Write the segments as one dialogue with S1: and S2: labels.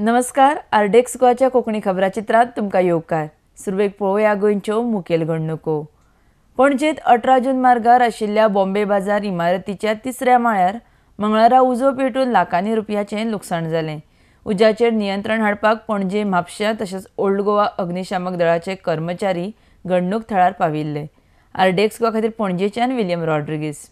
S1: नमस्कार, आरडीएक्स गोवाच्या कोंकणी खबराचित्रांत तुमकां येवकार. सुरवेक पळोवया गोंयच्यो मुखेल घडणुको. पणजेंत 18 जून मार्गार आशिल्ल्या बॉम्बे बाजार इमारतीच्या तिसऱ्या माळ्यार मंगळारा उजो पेटून लाखांनी रुपयाचें लुकसाण जालें. उज्याचेर नियंत्रण हाडपाक पणजे, म्हापश्यां तशेंच ओल्ड गोवा अग्निशामक दळाचे कर्मचारी घडणूक थळार पाविल्ले. आरडीएक्स गोवा खातीर पणजेच्यान विलियम रॉड्रिगीस.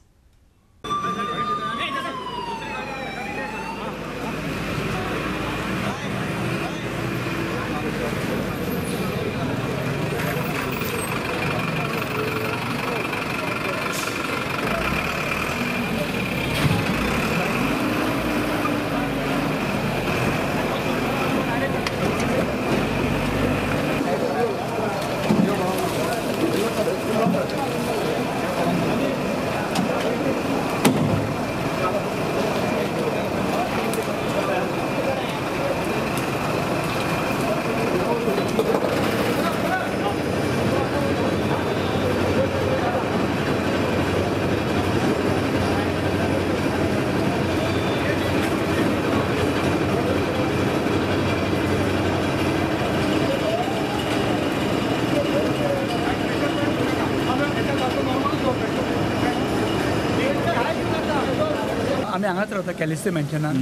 S2: आमी हांगाच रावता कॅलिस्टो मॅन्शनान.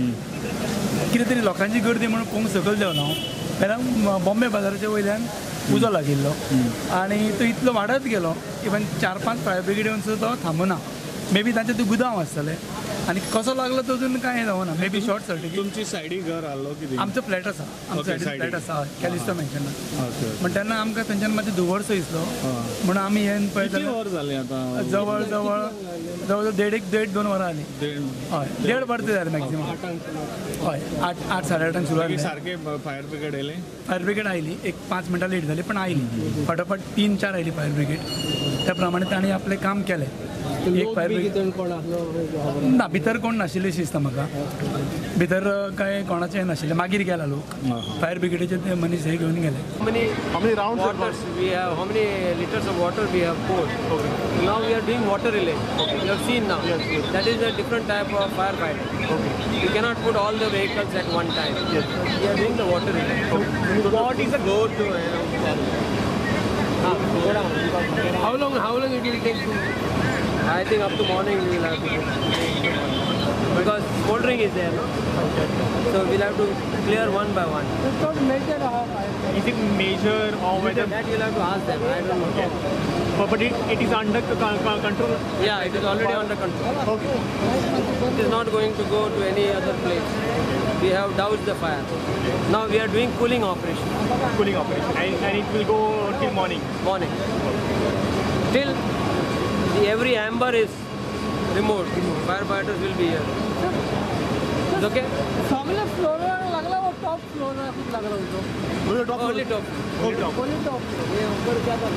S2: कितें तरी लोकांची गर्दी म्हणून पळोवंक सकयल देंवलो हांव. पेल्या बॉम्बे बाजाराच्या वयल्यान उजो लागिल्लो आनी तो इतलो वाडत गेलो इवन 4-5 फायर ब्रिगेड येवन सुद्दां तो थांबना. मे बी तांचे ते गुदांव आसतले आनी कसो लागलो तो अजून कांय जावना. May be short circuit.
S3: तुमची सायडी घर आहलो कितें?
S2: आमचो फ्लॅट आसा, आमचो सायडीन फ्लॅट आसा कॅलिस्टो मॅन्शनान. पण तेन्ना आमकां थंयच्यान मातशें धुंवरसो दिसलो म्हणून आमी हें पळयता.
S3: वर जालें आतां?
S2: जवळ जवळ जवळ देड 2 वरां जालीं. हय, 1.5 वर जालें मॅक्सिमम. हय, 8 साडे 8 सुरू जालें.
S3: सारकें फायर ब्रिगेड आयलें?
S2: फायर ब्रिगेड आयली, एक 5 मिनटां लेट जाली पण आयली. फटाफट 3-4 आयली फायर ब्रिगेड. त्या प्रमाणे तांणी आपलें काम केलें. एक फायर ब्रिगेड ना, भितर कोण नाशिल्लें दिसता म्हाका. भितर कांय कोणाचें नाशिल्लें. मागीर गेला लोक, फायर ब्रिगेडीचे ते मनीस हे घेवन गेले.
S4: How many rounds of we have, how many liters of water we have poured? Okay. Now we are doing water relay. Okay. You have seen now. Yes, yes. That is a different type of firefighting. Okay. You cannot put all the vehicles at one time. Yes. We are doing the water relay.
S3: Okay. So what is a go to?
S4: Go down. How long it will take to? I think up to morning we will have to go. Because smoldering is there, no? Okay. So we'll have to clear one by one.
S5: It's not major.
S6: Is it major or whether?
S4: That you'll have to ask them. I don't know.
S6: Okay. But it is under control?
S4: Yeah, it is already under control.
S6: Okay.
S4: It is not going to go to any other place. We have doused the fire. Now we are doing cooling operation.
S6: Cooling operation. And it will go till morning?
S4: Morning. Till every amber is removed. Firefighters will be here. It's okay?
S5: सामने floor लागला वो top floor लागला उजो.
S4: Only top.
S6: Only top.
S5: Only top.
S4: ये ऊपर क्या था?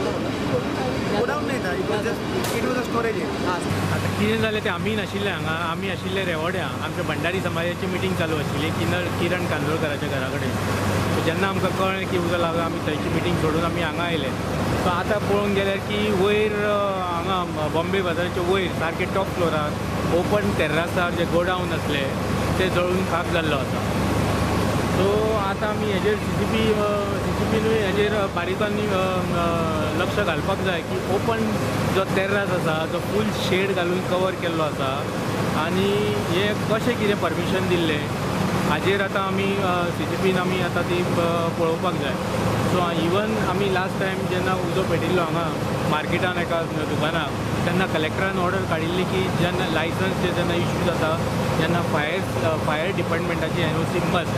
S7: Godown नाही था. It was just it was a storage area.
S6: आता कितें जालें तें आमी नाशिल्ले हांगा. आमी आशिल्ले रेवड्या. आमच्या भंडारी समाजाची मिटींग चालू आशिल्ली किरण कांदोळकराच्या घरा कडेन. जेन्ना आमकां कळ्ळें की उजो लागला, आमी थंयची मिटींग सोडून आमी हांगा आयले. सो आतां पळोवंक गेल्यार की वयर हांगा बॉम्बे बाजाराच्या वयर सारके टॉप फ्लोरार ओपन टेर्रासार जे गोडावन आसले ते जळून खाक जाल्लो आसा. सो आतां आमी हेजेर सीसीपीनूय हेजेर बारीकांनी लक्ष घालपाक जाय की ओपन जो टेर्रास आसा जो फूल शेड घालून कवर केल्लो आसा आनी हे कशें कितें परमिशन दिल्लें हाजेर आतां आमी सीसीपीन आमी आतां ती पळोवपाक जाय. सो इवन आमी लास्ट टायम जेन्ना उजो पेटिल्लो हांगा मार्केटान एका दुकानाक तेन्ना कलेक्टरान ऑर्डर काडिल्ली की जेन्ना लायसन्स जे जेन्ना इश्यू जाता तेन्ना फायर डिपार्टमेंटाची एनओसी मस्ट.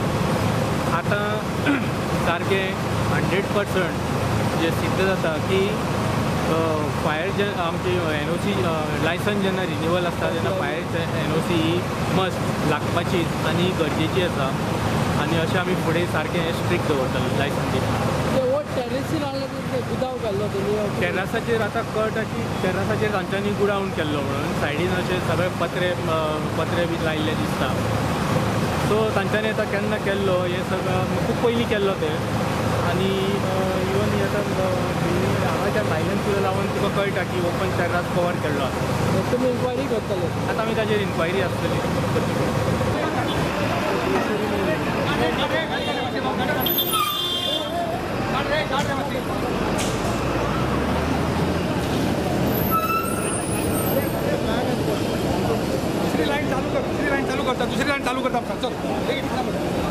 S6: आतां सारकें 100% जे सिद्ध जाता की फायर जे आमची एनओसी लायसन्स जेन्ना रिन्युअल आसता तेन्ना फायर एनओसी ही मस्ट लागपाची आनी गरजेची आसा. आनी अशें आमी फुडें सारकें स्ट्रिक्ट दवरतले लायसन्स दितना. टेर्रासाचेर आतां कळटा की टेर्रासाचेर तांच्यांनी गुडावन केल्लो म्हणून सायडीन अशे सगळे पत्रे बी लायिल्ले दिसता. सो तांच्यांनी आतां केन्ना केल्लो हें सगळें खूब पयलीं केल्लो तें. आनी इवन आतां हांगाच्या भायल्यान सुद्दां लावन तुका कळटा की ओपन टेर्रास कवर केल्लो आसा.
S5: तुमी इन्क्वायरी करतले?
S6: आतां आमी ताजेर इन्क्वायरी आसतली करची पडटली.
S2: करता, दुसरे जाण चालू करता. चल.